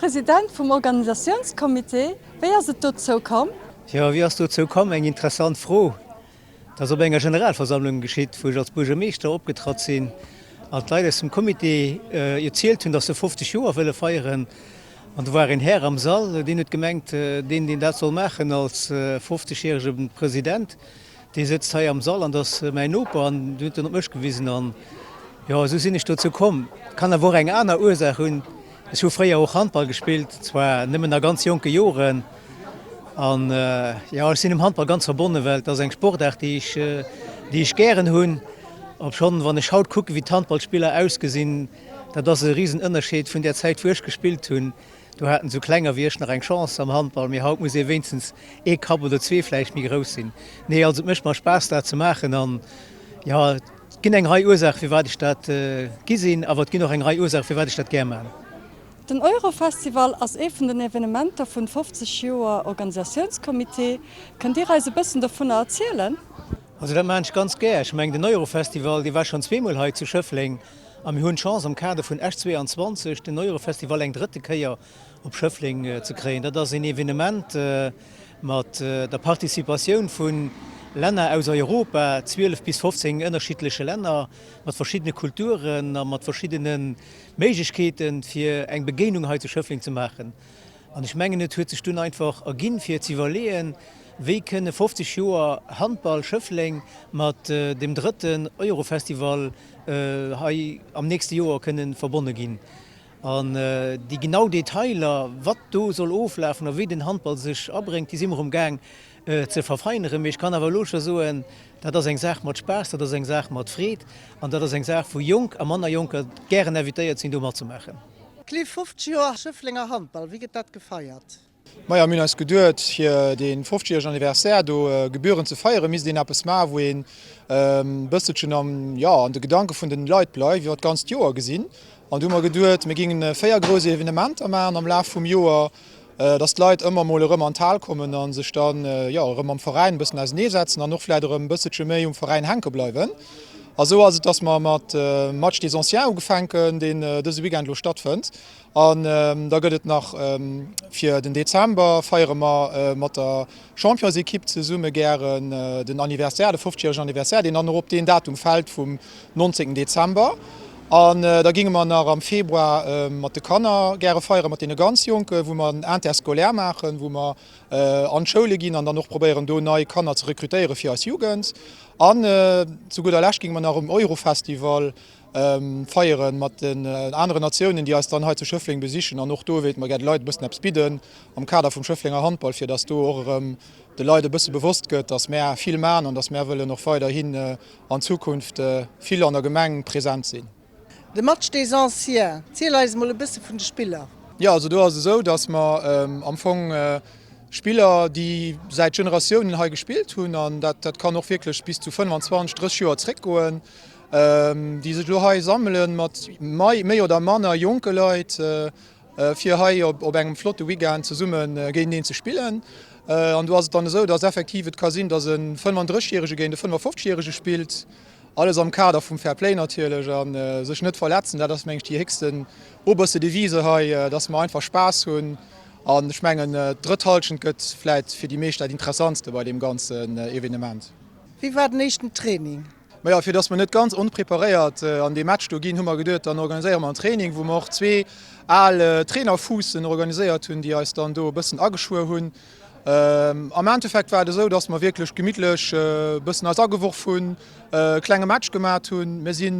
President vum Organisatiounscomité. Wéi ass et dozou komm? Jo, wéi ass dozou komm? Eng interessant Fro. Dat ass op enger Generalversammlung geschitt, wou ech als Buergermeeschter opgetratt sinn an d'Leit aus dem Comité erzielt hunn, datt se 50 Joer wëlle feieren. An do war een Här am Sall, deen huet gemengt, deen, deen dat soll maachen als 50 järege President, dee sëtzt hei am Sall an dat ass mäin Noper. An du huet en op mech gewisen an jo, esou sinn ech dozou komm. Kann awer och eng aner Ursaach hunn. Ech hu fréier och Handball gespillt, zwar nëmmen a ganz jonke Joren. An jo, ech sinn dem Handball ganz verbonnen, well et ass eng Sportaart, déi ech, déi ech gären hunn. Obschonn, wann ech haut kucken, wéi d'Handballspiller ausgesinn, dat ass e Risenënnerscheed vun där Zäit, wou ech gespillt hunn. Do haten esou Klenger wéi ech nach eng Chance am Handball, mee haut muss ee wéinstens ee Kapp oder zwee vläicht méi grouss sinn. Nee, also et mécht mer Spaass, dat ze maachen an jo, et ginn eng Rei Ursaache firwat ech dat gi sinn, awer et ginn och eng Rei Ursaache firwat ech dat gär maachen. Den Eurofestival ass ee vun den Evenementer vun 50 Joer Organisatiounscomité. Kënnt Dir eis e bëssen dovunner erzielen? Also dat maachen ech ganz gär. Ech mengen den Eurofestival, dee war schonn zweemol hei zu Schëffleng a mir hunn d'Chance am Kader vun Esch 22 den Eurofestival eng drëtte Kéier op Schëffleng ze kréien. Dat ass een Evenement mat der Participatioun vu Länner aus Europa, 12 bis 15 ënnerschiddleche Länner, mat verschiddene Kulturen a mat verschiddene Méiglechkeeten, fir eng Begéinung hei zu Schëffleng ze maachen. An ech mengen, et huet sech dunn einfach erginn, fir ze iwwerleeën, wéi kënne 50 Joer Handball Schëffleng mat dem drëtten Eurofestival hei am nächste Joer kënne verbonne ginn. An déi genau Detailer, wat do soll oflafen a wéi den Handball sech abréngt, déi si mer um Gaang ze verfeineren. Mee ech kann awer elo scho soen, dat ass eng Saach mat Spaass, dat ass eng Saach mat Freed an dat ass eng Saach, wou Jonk a manner Jonker gären invitéiert sinn, do matzemaachen. Cliff, 50 Joer Schëfflenger Handball, wéi gëtt dat gefeiert? Maja, mir hunn eis geduet, fir dee 50 järegen Anniversaire do gebührend ze feieren, misst een eppes maachen, wou een e bësselchen am, jo, an de Gedanke vun den Leit bleift, iwwer d'ganzt Joer gesinn. An du hu mer geduet, mir gingen 4 grouss Evenementer maachen am Laf vum Joer, dass d'Leit ëmmer mol erëm an d'Hal kommen a sech dann, jo, erëm mam Veräin e bëssen auseneesetzen an och vläicht erëm e bësselche méi um Veräin hänke bleiwen. A sou ass et, dass mer mat Match des Anciens ugefänken, deen dëse Weekend elo stattfënnt. An da gëtt et nach fir den Dezember feiere mer mat der Championsekipp zesumme gären den Anniversaire, de 50 järegen Anniversaire, deen dann och op deen Datum fält vum 19 Dezember. An da ginge mer nach am Februar mat de Kanner gäre feiere mat deene ganz Jonken, wou mer en Interscolaire maachen, wou mer an d'Schoule ginn an dann och probéieren do nei Kanner ze rekrutéiere fir eis Jugend. An zu gudder Lescht ginge mer nach um Eurofestival feieren mat den aneren Natiounen, déi eis dann hei zu Schëffleng besichen. An och do wéilte mer gär de Leit e bëssen eppes bidden am Kader vum Schëfflenger Handball, fir dass do och erëm de Leit e bësse bewosst gëtt, dass mär vill man an dass mär wëllen och weiderhin an Zukunft vill an der Gemeng present sinn. De Match des Anciens, ziel eis mol e bësse vun de Spiller. Jo, also do ass et esou, dass mer am Fong Spiller, déi säit Generatiounen hei gespillt hunn, an dat dat kann och wierklech bis zu 25, 30 Joer zréckgoen, déi sech elo hei sammelen mat méi oder manner jonke Leit, fir hei op engem flotte Weekend zesumme géinteneen ze spillen. An do ass et dann esou, dass effektiv et ka sinn, dass e 35 Järege géint e 55 Järege spillt, alles am Kader vum Fair Play natierlech a sech net verletzen. Dat ass meng ech déi héchsten oberste Devise hei, dass mer einfach Spaass hunn. An ech mengen d'drëtt Hallschent gëtt vläit fir déi meescht dat Interessantste bei deem ganzen Evenement. Wéi war den éischten Training? Majo, fir dass mer net ganz onpreparéiert an dee Match do ginn, hu mer geduet, dann organiséiere mer en Training, wou mer och zwee al Trainerfuussen organiséiert hunn, déi eis dann do e bëssen ageschwuer hunn. Am Endeffekt war et esou, dass mer wierklech gemittlech e bëssen eis ageworf hunn, e klenge Match gemat hunn. Mir si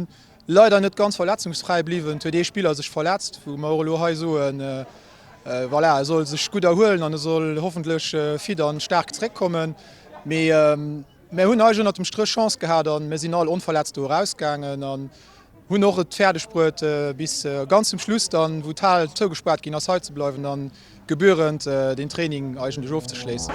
leider net ganz verletzungsfräi bliwwen, et huet ee Spiller sech verletzt, wou mer och elo hei soen, voilà, e soll sech gutt erhuelen an e soll hoffentlech fit an staark zréckkommen. Mee Mär hunn eigentlech ënnert dem Stréch Chance gehat an mär sinn all onverletzt do erausgaangen an hunn och et fäerdeg bruet bis ganz zum Schluss dann, wou d'Hal zougespaart ginn ass, hei ze bleiwen an gebührend den Training eigentlech ofzeschléissen.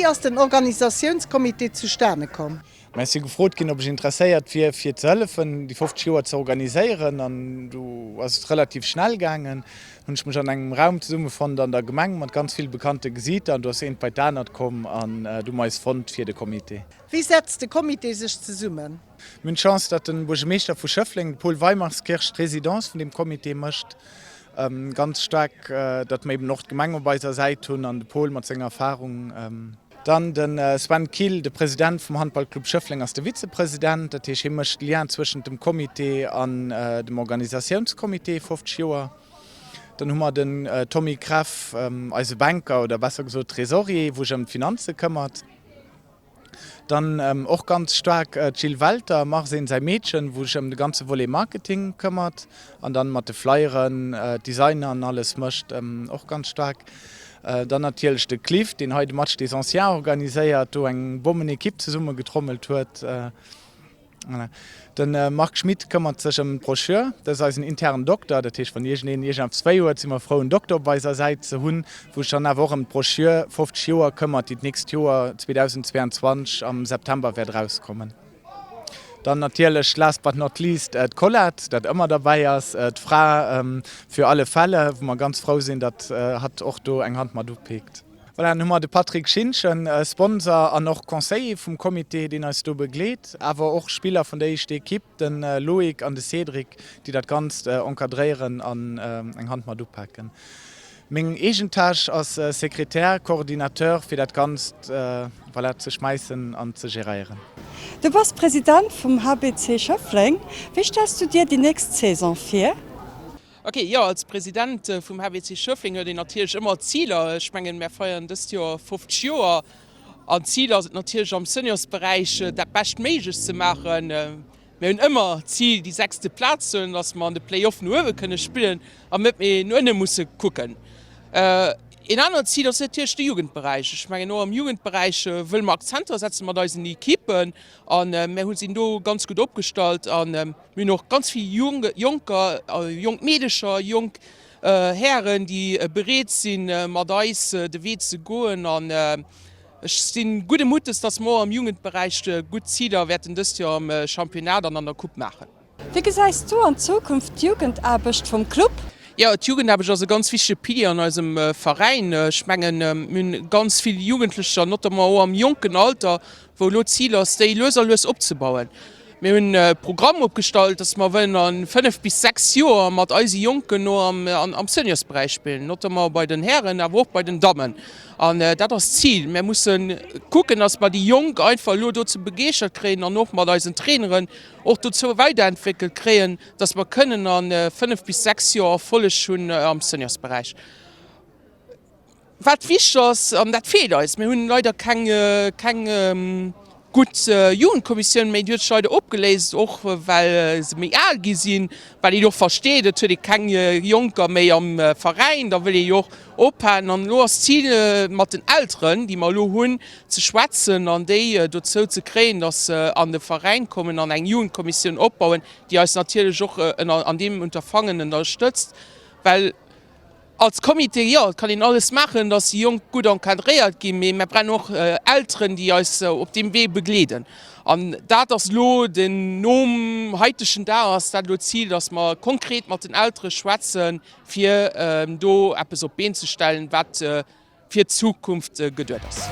Wéi ass den Organisatiounscomité zustane komm? Mä ech si gefrot ginn, ob ech interesséiert wier, fir ze hëllefen, déi 50 Joer ze organiséieren. An do ass et relativ schnell gaangen. Hunn ech mech an engem Raum zesummefonnt an der Gemeng mat ganz vill bekannte Gesiiter an do ass eent bei d'anert komm an du hu mer eis fonnt fir de Comité. Wéi setzt de Comité sech zesummen? Mir hunn d'Chance, datt de Buergermeeschter vu Schëffleng, de Paul Weimerskirch, d'Presidence vun deem Comité mécht. Ganz staark, datt mer eben och d'Gemeng op eiser Säit hunn an de Paul mat senger Erfahrung. Dann de Sven Kill, de President vum Handballclub Schëffleng ass de Vizepresident. Dat heescht, hie mécht de Lien zwëschent dem Comité an dem Organisatiounscomité 50 Joer. Dann hu mer den Tommy Kreff, eise Banker oder besser gesot Trésorier, wou sech ëm d'Finanze këmmert. Dann och ganz staark d'Jill Welter, Marcen säi Meedchen, wou sech ëm de ganze Volet Marketing këmmert an dann mat de Flyeren, d'Designer an alles mécht, och ganz staark. Dann natierlech de Cliff, deen hei de Match des Anciens organiséiert, do eng Bommenequipe zesummegetrommelt huet. Voilà. De Marc Schmit këmmert sech ëm d'Brochure. Dat ass eisen internen Dokter. Dat heescht, wann iergendeen iergendeppes wéi huet, si mer frou, en Dokter op eiser Säit ze hunn, wou sech dann awer och ëm d'Brochure 50 Joer këmmert, déi d'nächst Joer, 2022, am September wäert erauskommen. Dann natierlech, last but not least, d'Colette, dat ëmmer derbäi ass, d'Fra für alle Fälle, wou mer ganz frou sinn, datt hatt och do eng Hand mat upeekt. Voilà, dann hu mer de Patrick Schintgen, Sponsor an och Conseiller vum Comité, deen eis do begleet, awer och Spiller vun der éischter Equipe, de Loïc an de Cédric, déi dat Ganzt encadréieren an eng Hand mat upaken. Meng eegen Tâche ass Sekretär, Coordinateur, fir dat Ganzt, voilà, ze schmäissen an ze geréieren. Du bass President vum HBC Schëffleng. Wéi stells du dir déi nächst Saison vir? Ok, jo, als President vum HBC Schëffleng huet een natierlech ëmmer Ziler. Ech mengen, mär feieren dëst Joer 50 Joer an d'Zil ass et natierlech am Seniorsberäich dat Beschtméiglechst ze maachen. Mir hunn ëmmer d'Zil déi sechste Plaz ze huelen, datt mer an de Play-off no uewe kënne spillen an net méi no ënne musse kucken. Een anert Zil ass natierlech de Jugendberäich. Ech mengen, och am Jugendberäich wëlle mer Akzenter setze mat eisen Ekippen a mär hu sinn do ganz gutt opgestallt an Mir hunn och ganz vill Jonker, jonk Meedecher, jonk Hären, déi bereet sinn, mat eis de Wee ze goen. An ech si gudde Muttes, dass mer och am Jugendberäich gutt Ziler wäerten dëst Joer am Championnat an an der Coupe maachen. Wéi gesäis du an Zukunft d'Jugendaarbecht vum Club? Jo, d'Jugendaarbecht ass e ganz wichtege Pilier an eisem Veräin. Ech mengen, mir hunn ganz vill Jugendlecher, notamment och am jonken Alter, wou elo d'Zil ass, déi lues a lues opzebauen. Mir hunn e Programm opgestallt, dass mer wëllen a 5 bis 6 Joer mat eise Jonken no am Seniorsberäich spillen, notamment bei den Hären, awer och bei den Dammen. An dat ass d'Zil. Mir musse kucken, dass mer déi Jonk einfach elo dozou begeeschtert kréien an och mat eisen Traineren och dozou weiderentwéckelt kréien, dass mer kënnen a 5 bis 6 Joer Erfolleg hunn am Seniorsberäich. Wat wichteg ass, an dat feelt eis, mir hunn leider keng, keng gutt Jugendkommissioun méi, déi huet sech leider opgeléist, och well se méi al gi sinn, wat een och versteet, et huet ee keng Jonker méi am Veräin, da wëll ee jo och ophalen. An elo ass d'Zil, mat den Elteren, déi mer elo hunn, ze schwätzen an déi dozou ze kréien, datt se an de Veräin kommen an eng Jugendkommissioun opbauen, déi eis natierlech och an deem Unterfangen ënnerstëtzt, well Als Comité, jo, et kann een alles maachen, dass déi Jonk gutt encadréiert ginn, mee mir brauchen och Elteren, déi eis op deem Wee begleeden. An dat ass elo den, nom haitegen Dag ass dat elo d'Zil, dass mer konkret mat den Eltere schwätzen, fir do eppes op d'Been ze stellen, wat fir d'Zukunft geduet ass.